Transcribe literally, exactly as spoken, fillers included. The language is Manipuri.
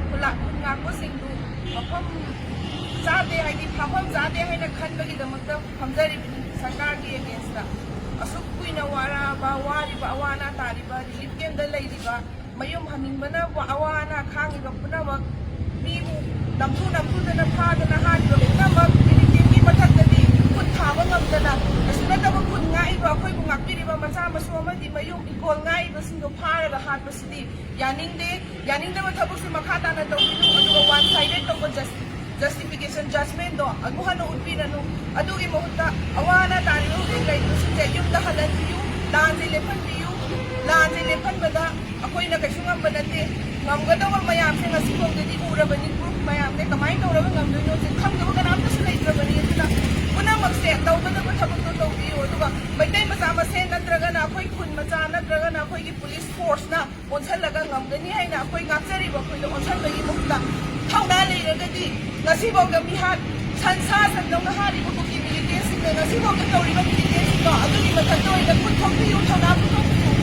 ꯈꯨꯂꯥꯛ ꯈꯨꯟ ꯉꯥꯛꯄꯁꯤꯡꯗꯨ ꯃꯐꯝ ꯆꯥꯗꯦ, ꯍꯥꯏꯗꯤ ꯐꯝꯐꯝ ꯆꯥꯗꯦ ꯍꯥꯏꯅ ꯈꯟꯕꯒꯤꯗꯃꯛꯇ ꯐꯝꯖꯔꯤꯕꯅꯤ ꯁꯔꯀꯥꯔꯒꯤ ꯑꯦꯒꯦꯟꯁꯇ꯫ ꯑꯁꯨꯛ ꯀꯨꯏꯅ ꯋꯥꯔꯛꯑꯕ, ꯋꯥꯔꯤꯕ, ꯑꯋꯥ ꯑꯅꯥ ꯇꯥꯔꯤꯕ, ꯔꯤꯂꯤꯐ ꯀꯦꯝꯗ ꯂꯩꯔꯤꯕ, ꯃꯌꯨꯝ ꯍꯟꯅꯤꯡꯕꯅ ꯑꯋꯥ ꯑꯅꯥ ꯈꯥꯡꯉꯤꯕ ꯄꯨꯝꯅꯃꯛ, ꯃꯤꯕꯨ ꯅꯝꯊꯨ ꯅꯝꯊꯨꯗꯅ ꯐꯥꯗꯅ ꯍꯥꯠꯂꯤꯕ ꯄꯨꯝꯅꯃꯛ, ꯔꯤꯂꯤꯐ ꯀꯦꯝꯒꯤ ꯃꯊꯛꯇꯗꯤ ꯈꯨꯠ ꯊꯥꯕ ꯉꯝꯗꯅ, ꯑꯁꯨ ꯅꯠꯇꯕ ꯈꯨꯟ ꯉꯥꯛꯏꯕ, ꯑꯩꯈꯣꯏꯕꯨ ꯉꯥꯛꯄꯤꯔꯤꯕ ꯃꯆꯥ ꯃꯁꯨ ꯑꯃꯗꯤ ꯃꯌꯨꯝ ꯏꯪꯈꯣꯜ ꯉꯥꯛꯏꯕꯁꯤꯡꯗꯣ ꯐꯥꯔꯒ ꯍꯥꯠꯄꯁꯤꯗꯤ ꯌꯥꯅꯤꯡꯗꯦ꯫ ꯌꯥꯅꯤꯡꯗꯕ ꯊꯕꯛꯁꯦ ꯃꯈꯥ ꯇꯥꯅ ꯇꯧꯕꯤꯅꯨ, ꯑꯗꯨꯒ ꯋꯥꯟ ꯁꯥꯏꯗꯦꯠ ꯇꯧꯕ ꯖꯁ-, ꯖꯁꯇꯤꯐꯤꯀꯦꯁꯟ ꯖꯁꯃꯦꯟꯗꯣ ꯑꯗꯨ ꯍꯟꯅ ꯎꯠꯄꯤꯔꯅꯨ꯫ ꯑꯗꯨꯒꯤ ꯃꯍꯨꯠꯇ ꯑꯋꯥ ꯑꯅꯥ ꯇꯥꯔꯤꯕ ꯍꯧꯖꯤꯛ ꯂꯩꯔꯤꯕꯁꯤꯡꯁꯦ ꯌꯨꯝꯗ ꯍꯜꯍꯟꯕꯤꯌꯨ, ꯂꯥꯟꯁꯦ ꯂꯦꯞꯍꯟꯕꯤꯌꯨ꯫ ꯂꯥꯟꯁꯦ ꯂꯦꯞꯍꯟꯕꯗ ꯑꯩꯈꯣꯏꯅ ꯀꯩꯁꯨ ꯉꯝꯕ ꯅꯠꯇꯦ꯫ ꯉꯝꯒꯗꯧꯕ ꯃꯌꯥꯝꯁꯦ ꯉꯁꯤ ꯐꯥꯎꯗꯗꯤ ꯎꯔꯕꯅꯤ, ꯄ꯭ꯔꯨꯐ ꯃꯌꯥꯝꯁꯦ ꯀꯃꯥꯏꯅ ꯇꯧꯔꯒ ꯉꯝꯗꯣꯏꯅꯣꯁꯦ ꯈꯪꯗꯕ ꯀꯅꯥꯝꯇꯁꯨ ꯂꯩꯇ꯭ꯔꯕꯅꯤ꯫ ꯑꯗꯨꯅ ꯄꯨꯝꯅꯃꯛꯁꯦ ꯇꯧꯒꯗꯕ ꯊꯕꯛꯇꯣ ꯇꯧꯕꯤꯌꯨ, ꯑꯗꯨꯒ ꯃꯩꯇꯩ ꯃꯆꯥ ꯃꯁꯦꯟ ꯅꯠꯇ꯭ꯔꯒꯅ ꯑꯩꯈꯣꯏ ꯈꯨꯟ ꯃꯆꯥ ꯅꯠꯇ꯭ꯔꯒꯅ ꯑꯩꯈꯣꯏꯒꯤ ꯄꯨꯂꯤꯁ ꯐꯣꯔꯁꯅ ꯑꯣꯟꯁꯤꯜꯂꯒ ꯉꯝꯒꯅꯤ ꯍꯥꯏꯅ ꯑꯩꯈꯣꯏ ꯉꯥꯛꯆꯔꯤꯕ ꯑꯩꯈꯣꯏꯗ ꯑꯣꯟꯁꯤꯟꯕꯒꯤ ꯃꯍꯨꯠꯇ ꯊꯧꯅꯥ ꯂꯩꯔꯒꯗꯤ ꯉꯁꯤꯐꯥꯎꯗ ꯃꯤꯍꯥꯠ, ꯁꯟ ꯁꯥ ꯁꯟꯗꯧꯅ ꯍꯥꯠꯂꯤꯕ ꯀꯨꯀꯤ ꯃꯤꯂꯤꯇꯦꯟꯁꯤꯡꯅ ꯉꯁꯤꯐꯥꯎꯗ ꯇꯧꯔꯤꯕ